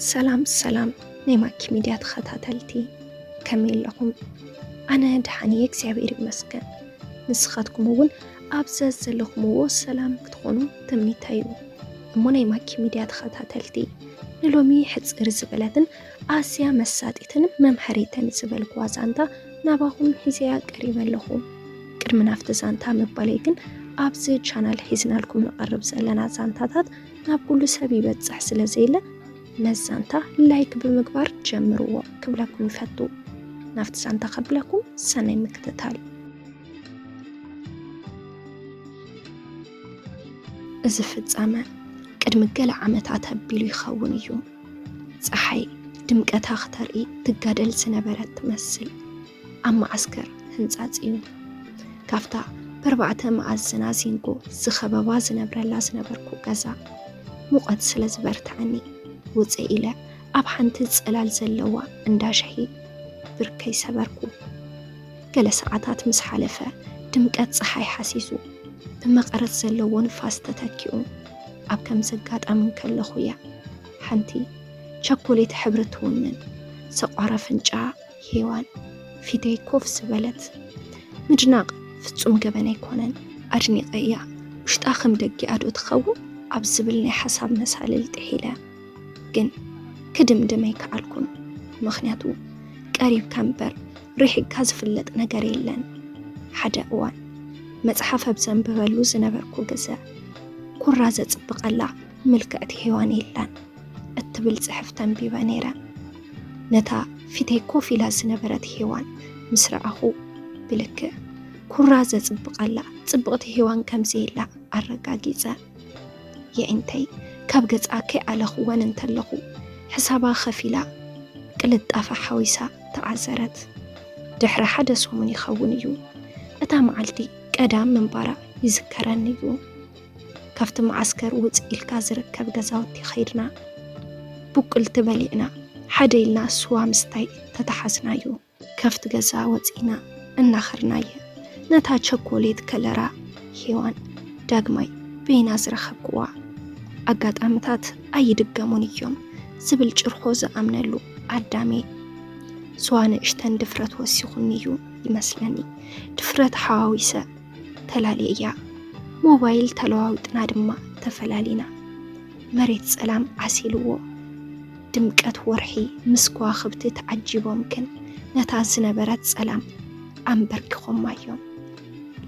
ሰላም ሰላም ናይ ማኪ ሚድያ ተኸታተልቲ፣ ከመይ ኣለኹም? ኣነ ደሓን እየ እግዚኣብሔር ይመስገን። ንስኻትኩም እውን ኣብ ዘዘለኹምዎ ሰላም ክትኾኑ ትምኒተይ እዩ። እሞ ናይ ማኪ ሚድያ ተኸታተልቲ፣ ንሎሚ ሕፅር ዝበለትን ኣዝያ መሳጢትን መምሃሪትን ዝበልኩዋ ዛንታ ናባኹም ሒዘያ ቀሪበ ኣለኹ። ቅድሚ ናብቲ ዛንታ ምባለይ ግን፣ ኣብዚ ቻናል ሒዝናልኩም ንቐርብ ዘለና ዛንታታት ናብ ኩሉ ሰብ ይበፅሕ ስለ ዘየለ፣ ነዚ ዛንታ ላይክ ብምግባር ጀምርዎ ክብለኩም ይፈቱ። ናብቲ ዛንታ ከብለኩም ሰናይ ምክትታል። እዚ ፍጻመ ቅድሚ ገለ ዓመታት ኣቢሉ ይኸውን እዩ። ጸሓይ ድምቀታ ክተርኢ ትጋደል ዝነበረት ትመስል። ኣብ መዓስከር ህንጻጽ እዩ። ካብታ ብኣርባዕተ መኣዝና ዚንጎ ዝኸበባ ዝነብረላ ዝነበርኩ ገዛ፣ ሙቐት ስለ ዝበርትዐኒ፣ ውጽእ ኢለ ኣብ ሓንቲ ጽላል ዘለዋ እንዳ ሻሂ ብርከይ ሰበርኩ። ገለ ሰዓታት ምስ ሓለፈ፣ ድምቀት ጸሓይ ሓሲሱ፣ ብመቐረት ዘለዎ ንፋስ ተተኪኡ፣ ኣብ ከምዚ ኣጋጣሚ እንከለኹ እያ ሓንቲ ቸኮሌት ሕብሪ ትውንን ሰቋር ኣፍንጫ ሄዋን ፊተይ ኮፍ ዝበለት። ምድናቕ ፍጹም ገበን ኣይኮነን። ኣድኒቐያ፣ ውሽጣ ከም ደጊኣ ዶ ትኸውን ኣብ ዝብል ናይ ሓሳብ መሳልል ጥሒለ። ግን ክድምድም ኣይከኣልኩን። ምኽንያቱ ቀሪብካ እምበር ርሒቕካ ዝፍለጥ ነገር የለን። ሓደ እዋን መጽሓፍ ኣብ ዘንብበሉ ዝነበርኩ ግዘ፣ ኩራ ዘጽብቐላ ምልክዕቲ ሄዋን የላን እትብል ጽሕፍቲ ኣንቢበ ነይረ። ነታ ፊተይ ኮፍ ኢላ ዝነበረት ሄዋን ምስ ረኣኹ፣ ብልክዕ ኩራ ዘጽብቐላ ጽብቕቲ ሄዋን ከም ዘየላ ኣረጋጊጸ። የዒንተይ ካብ ገጻ ከይኣለኽወን እንተለኹ፣ ሕሳባ ከፊላ ቅልጣፈ ሓዊሳ ተዓዘረት። ድሕሪ ሓደ ሰሙን ይኸውን እዩ፣ እታ መዓልቲ ቀዳም ምንባራ ይዝከረኒ እዩ። ካብቲ መዓስከር ውጽእ ኢልካ ዝርከብ ገዛውቲ ኸይድና፣ ብቁልቲ በሊዕና፣ ሓደ ኢልና ስዋ ምስታይ ተተሓዝናዮ። ካብቲ ገዛ ወጺእና እናኸርናየ፣ ነታ ቸኮሌት ከለራ ሄዋን ዳግማይ በይና ዝረኸብክዋ። ኣጋጣምታት ኣይድገሙን እዮም ዝብል ጭርሖ ዝኣምነሉ ኣዳሜ፣ ስዋ ንእሽተን ድፍረት ወሲኹኒ እዩ ይመስለኒ። ድፍረት ሓዋዊሰ ተላልየያ። ሞባይል ተለዋዊጥና ድማ ተፈላሊና። መሬት ጸላም ዓሲልዎ። ድምቀት ወርሒ ምስ ከዋኽብቲ ተዓጂቦም ግን ነታ ዝነበረት ጸላም ኣንበርኪኾማ እዮም።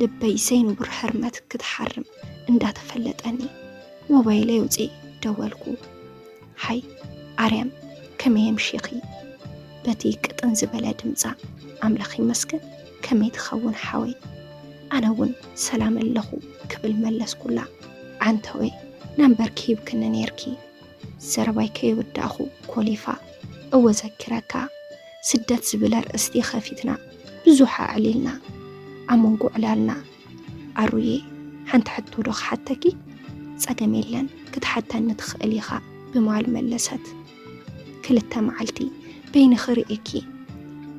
ልበይ ዘይንቡር ህርመት ክትሓርም እንዳተፈለጠኒ፣ ሞባይለይ ኣውፅኤ ደወልኩ። "ሓይ ኣርያም፣ ከመይ ኣምሺኺ?" በቲ ቅጥን ዝበለ ድምጻ፣ "ኣምላኽ ይመስገን፣ ከመይ ትኸውን ሓወይ?" ኣነ እውን "ሰላም ኣለኹ" ክብል መለስኩላ። "ዓንተወይ፣ ናምበርኪ ሂብክኒ ነይርኪ?" ዘረባይ ከይወዳእኹ ኮሊፋ፣ "እወ ዘኪረካ፣ ስደት ዝብል ኣርእስቲ ከፊትና ብዙሕ ኣዕሊልና፣ ኣብ መንጎ ዕላልና ኣሩየ፣ ሓንቲ ሕቶ ዶ ክሓተኪ?" "ጸገም የለን፣ ክትሓተኒ ትኽእል ኢኻ" ብምባል መለሰት። ክልተ መዓልቲ በይንኺ ርእየኪ፣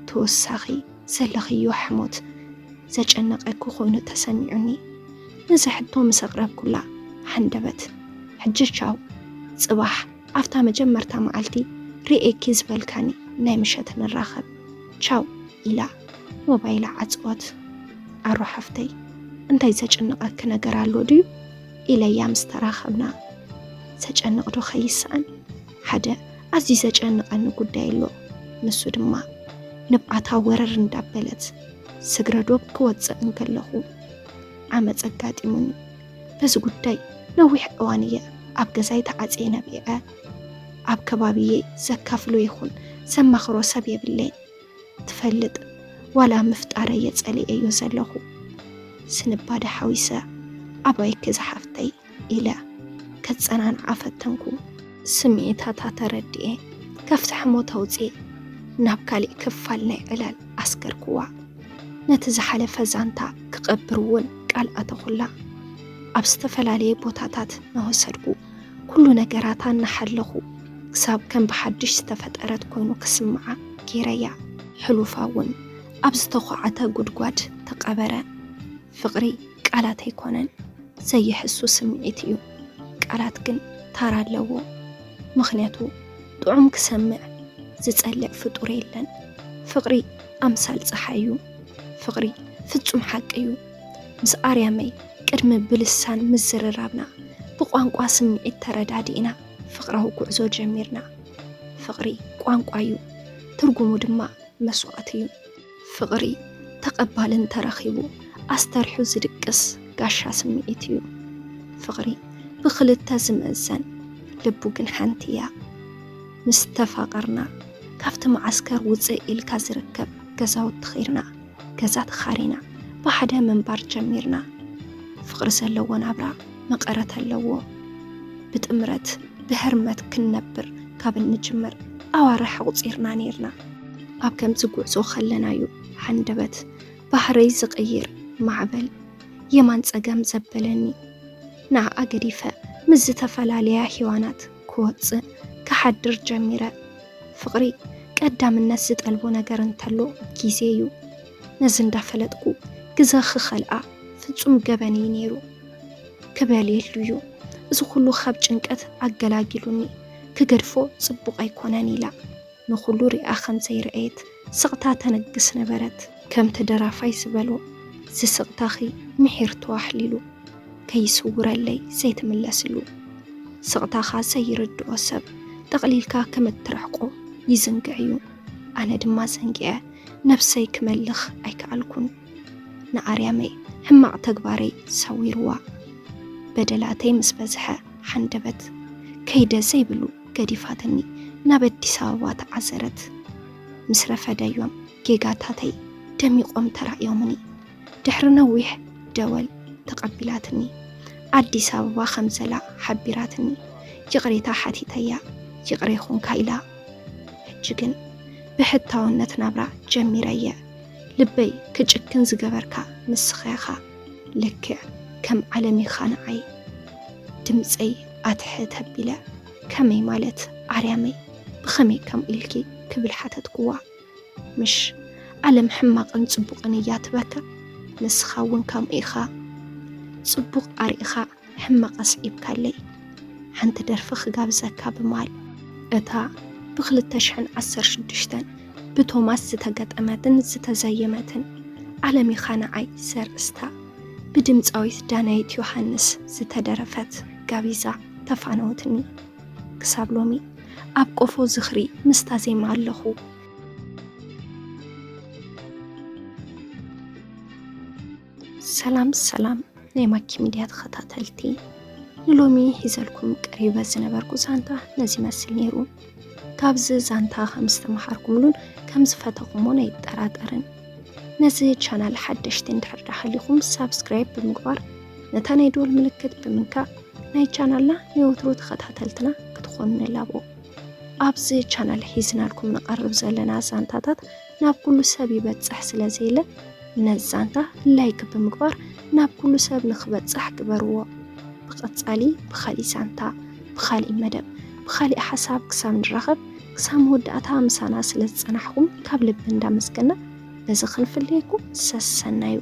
ተወሳኺ ዘለኽዮ ሕሞት ዘጨነቐኪ ኮይኑ ተሰሚዑኒ። ነዚ ሕቶ ምስ ኣቕረብኩላ፣ ሃንደበት፣ "ሕጂ ቻው፣ ጽባሕ ኣብታ መጀመርታ መዓልቲ ርእየኪ ዝበልካኒ ናይ ምሸት ንራኸብ፣ ቻው" ኢላ ሞባይላ ዓጽወት። "ኣሩ ሓፍተይ፣ እንታይ ዘጨንቐኪ ነገር ኣሎ ድዩ?" ኢለያ ምስ ተራኸብና። "ዘጨንቕ ዶ ከይስኣን? ሓደ ኣዝዩ ዘጨንቐኒ ጉዳይ ኣሎ። ንሱ ድማ ንብዓታ ወረር እንዳበለት ስግረ ዶብ ክወጽእ እንከለኹ ዓመጽ ኣጋጢሙኒ። በዚ ጉዳይ ነዊሕ እዋን እየ ኣብ ገዛይ ተዓጽየ ነቢዐ። ኣብ ከባቢየ ዘካፍሎ ይኹን ዘማኽሮ ሰብ የብለይን። ትፈልጥ፣ ዋላ ምፍጣረይ እየ ጸሊኤዮ ዘለኹ። ስንባደ ሓዊሰ፣ ኣባይኪ ዝሓፍተይ" ኢለ ከጸናንዓ ፈተንኩ። ስምዒታታ ተረዲኤ፣ ካብቲ ሕሞት ኣውጽኤ ናብ ካሊእ ክፋል ናይ ዕላል ኣስገርኩዋ። ነቲ ዝሓለፈ ዛንታ ክቐብር እውን ቃል ኣተኹላ። ኣብ ዝተፈላለየ ቦታታት እናወሰድኩ፣ ኩሉ ነገራታ እናሓለኹ፣ ክሳብ ከም ብሓድሽ ዝተፈጠረት ኮይኑ ክስምዓ ገይረያ። ሕሉፋ እውን ኣብ ዝተዃዕተ ጉድጓድ ተቐበረ። ፍቕሪ ቃላት ኣይኮነን፣ ዘይሕሱ ስምዒት እዩ። ቃላት ግን ታራ ኣለዎ። ምኽንያቱ ጥዑም ክሰምዕ ዝጸልእ ፍጡር የለን። ፍቕሪ ኣምሳል ጸሓይ እዩ። ፍቕሪ ፍጹም ሓቂ እዩ። ምስ ኣርያመይ ቅድሚ ብልሳን ምዝርራብና፣ ብቋንቋ ስምዒት ተረዳዲእና ፍቕራዊ ጉዕዞ ጀሚርና። ፍቕሪ ቋንቋ እዩ። ትርጉሙ ድማ መስዋእቲ እዩ። ፍቕሪ ተቐባሊ እንተረኺቡ ኣስተሪሑ ዝድቅስ ጋሻ ስምዒት እዩ። ፍቕሪ ብኽልተ ዝምእዘን፣ ልቡ ግን ሓንቲ እያ። ምስ ተፋቐርና፣ ካብቲ መዓስከር ውፅእ ኢልካ ዝርከብ ገዛውቲ ኸይድና፣ ገዛ ተኻሪና፣ ብሓደ ምንባር ጀሚርና። ፍቕሪ ዘለዎ ናብራ መቐረት ኣለዎ። ብጥምረት ብህርመት ክንነብር ካብ እንጅምር ኣዋርሕ ኣቑጺርና ኔርና። ኣብ ከምዚ ጉዕዞ ከለና'ዩ ሓንደበት ባህረይ ዝቕይር ማዕበል የማን ጸጋም ዘበለኒ። ንዓኣ ገዲፈ ምስ ዝተፈላለያ ሄዋናት ክወጽእ ክሓድር ጀሚረ። ፍቕሪ ቀዳምነት ዝጠልቦ ነገር እንተሎ ግዜ እዩ። ነዚ እንዳፈለጥኩ ግዘ ክኸልኣ ፍጹም ገበን እዩ ነይሩ። ክበል የድልዩ። እዚ ኩሉ ካብ ጭንቀት ኣገላጊሉኒ። ክገድፎ ጽቡቕ ኣይኮነን ኢላ ንኹሉ ሪኣ ከም ዘይረኣየት ስቕታ ተነግስ ነበረት። ከምቲ ደራፋይ ዝበሎ፣ ዝስቕታኺ ምሒርቶ ኣሕሊሉ ከይስውረለይ ዘይትምለስሉ። ስቕታኻ ዘይርድኦ ሰብ ጠቕሊልካ ከም እትርሕቆ ይዝንግዕ እዩ። ኣነ ድማ ዘንጊዐ ነብሰይ ክመልኽ ኣይከኣልኩን። ንኣርያመይ ሕማቕ ተግባረይ ሰዊርዋ። በደላተይ ምስ በዝሐ ሓንደበት ከይደ ዘይብሉ ገዲፋትኒ ናብ ኣዲስ ኣበባ ተዓዘረት። ምስ ረፈደዮም ጌጋታተይ ደሚቖም ተራእዮምኒ። ድሕሪ ነዊሕ ደወል ተቐቢላትኒ። ኣዲስ ኣበባ ከም ዘላ ሓቢራትኒ። ይቕሬታ ሓቲተያ። ይቕረ ይኹንካ ኢላ። ሕጂ ግን ብሕታውነት ናብራ ጀሚረየ። ልበይ ክጭክን ዝገበርካ ንስኻ ኢኻ። ልክዕ ከም ዓለም ኢኻ ንዓይ። ድምፀይ ኣትሕት ኣቢለ፣ ከመይ ማለት ኣርያመይ? ብኸመይ ከምኡ ኢልኪ? ክብል ሓተትኩዋ። ምሽ ዓለም ሕማቕን ጽቡቕን እያ ትበካ? ንስኻ እውን ከምኡ ኢኻ። ጽቡቕ ኣርኢኻ ሕማቕ ኣስዒብካለይ። ሓንቲ ደርፊ ክጋብዘካ ብማል። እታ ብ ክልተ ሽሕን ዓሰርተ ሽዱሽተን ብቶማስ ዝተገጠመትን ዝተዘየመትን ዓለም ኢኻ ንዓይ ዘርእስታ ብድምጻዊት ዳናይት ዮሃንስ ዝተደረፈት ጋቢዛ ተፋነወትኒ። ክሳብ ሎሚ ኣብ ቆፎ ዝኽሪ ምስታ ዜማ ኣለኹ። ሰላም ሰላም ናይ ማኪ ሚድያ ተኸታተልቲ፣ ንሎሚ ሒዘልኩም ቀሪበ ዝነበርኩ ዛንታ ነዚ ይመስል ነይሩ። ካብዚ ዛንታ ከም ዝተምሃርኩምሉን ከም ዝፈተኹሞን ኣይጠራጠርን። ነዚ ቻናል ሓደሽቲ እንድሕር ዳሃሊኹም ሳብስክራይብ ብምግባር ነታ ናይ ደወል ምልክት ብምንካእ ናይ ቻናልና ናይ ወትሩ ተኸታተልትና ክትኾኑ ንላቦ። ኣብዚ ቻናል ሒዝናልኩም ንቐርብ ዘለና ዛንታታት ናብ ኩሉ ሰብ ይበጽሕ ስለ ዘየለ፣ ነዚ ዛንታ ላይክ ብምግባር ናብ ኩሉ ሰብ ንኽበጽሕ ግበርዎ። ብቐጻሊ ብኻሊእ ዛንታ፣ ብኻሊእ መደብ፣ ብኻሊእ ሓሳብ ክሳብ ንራኸብ፣ ክሳብ መወዳእታ ምሳና ስለ ዝጸናሕኩም ካብ ልቢ እንዳመስገና፣ በዚ ክንፍለየኩም ሰሰናዩ።